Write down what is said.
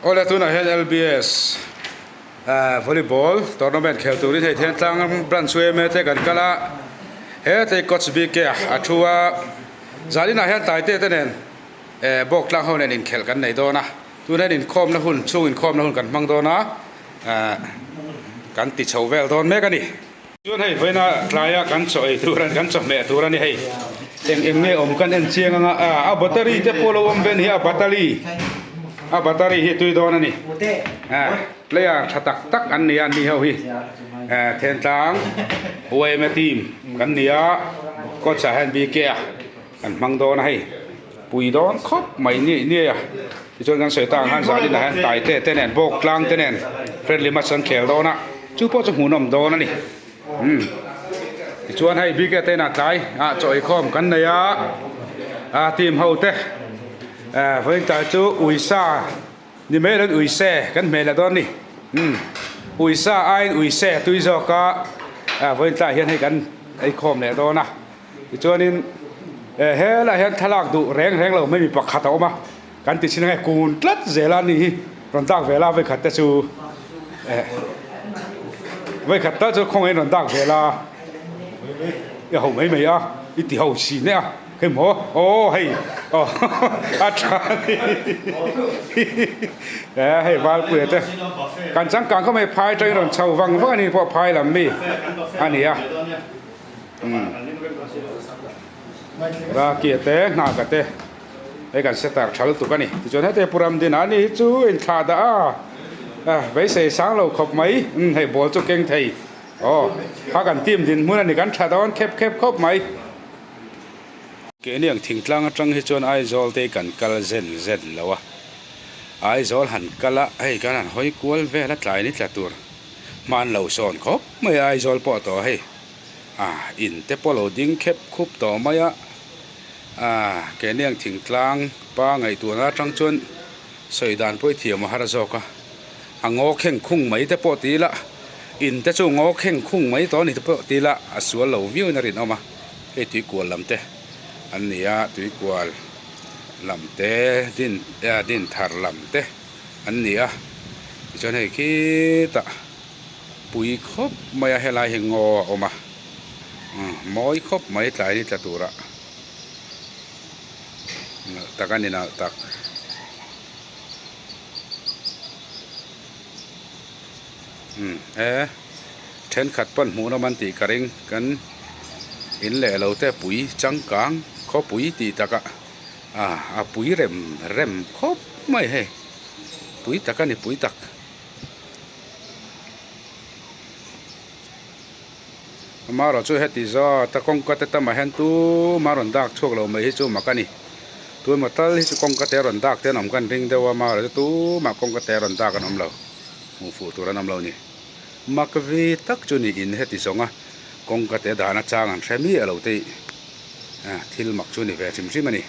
Awle tunah hian LBS volleyball tournament khel turin hei Thentlang branch yma te kan kal a, hetei coach BK a thu a, zaninah hian Taite te nen Bawktlang ho nen inkhelh kan nei dawn a, tunah hian inkhawmna hun chhung inkhawmna hun kan hmang dawn a, kan ti chho vel dawn mek a ni. Chuan hei vawiina tlaia kan chaw ei tur kan chawhmeh tur a ni hei. Eng eng nge awm kan en chiang anga a a battery te pawh lo awm ve a ni a battery a battery hi tui dawn a ni. Player tha tak tak an ni a ni ho hi Thentlang yma team kan ni a coach ah hian BK a kan hmang dawn a hei pui dawn khawp mai ni ni a tichuan kan sawi tak ang khan zanin ah hian taite te nen bawk tlang te nen friendly match an khel dawn a chu pawh chu hmuhnawm dawn a ni umm tichuan hei bike te inah tlai ah chaw eikhawm kan nei a a team ho te eh vawiin tlai chu uisa ni mai lo in uise kan hmel leh dawn a ni umm uisa aiin uise a tui zawk a ah vawiin tlaiah hian hei kan eikhawm leh dawn a. Tichuanin eh helaiah hian thlalak duh reng reng lo mai mi pakhat a awm a, kan ti chin ange kun tlat zel a ni hi rawn dak ve la vawikhat te chu eh vawikhat tal chu khawngaih in rawn dak ve la i ho mai mai a i ti ho si hneh a hei maw aw hei aw a tha a ni eh hei Valpuia te kan changkang khawp mai phai atangin rawn chho vang vang a ni pawh phai lam mi a ni a. Rakia te nghaka te hei kan setar tha lutuk a ni tichuan hete pu Ramdina a ni hi chu a inthlah dah a beisei sang lo khawp mai umm hei ball chu keng thei aw kha kan team dinhmun a ni kan tha dawn khep khep khawp mai. Keini ang thingtlang atang hi chuan Aizawl te hi kan kal zen zen lo a Aizawl han kal a hei kan han hawi kual vel a tlai ni tla tur hman lo sawn khawp mai Aizawl pawh tawh hei. Ah in te pawh lo ding khep khup tawh mai a ah keini ang thingtlang pa ngaihtuahna atang chuan sawi dan pawh i thiam a har zawk a a ngaw kheng khung mai te pawh ti ila in te chu ngaw kheng khung mai tawh a ni te pawh ti ila a sual lo viau in a rinawm a hei tuikual lam te an ni a tuikual lam te din din thar lam te an ni a tichuan hei khitah. Pui khawp mai a helai hi ngaw a awm a mawi khawp mai tlai ni tla tura nalh tak a ni nalh tak. Umm he thenkhat pawn hmuhnawm an tih ka ring kan in leh lo te pui changkang khawpui tih takah a pui rem rem khawp mai hei pui tak a ni pui tak. Amaherawh chu heti zawt a kawngka te tamah hian tumah rawn dak chhuak lo mai hi chu mak a ni. Tun maw tal hi chu kawngka te rawn dak te an awm kan ring deuh a, amaherawh chu tumah kawngka te rawn dak an awm lo, hmuh fuh tur an awm lo a ni. Mak vi tak chu niin heti zawnga kawngka te dahna chang an hre miah lo te hi thil mak chu a ni ve hrim hrim a ni.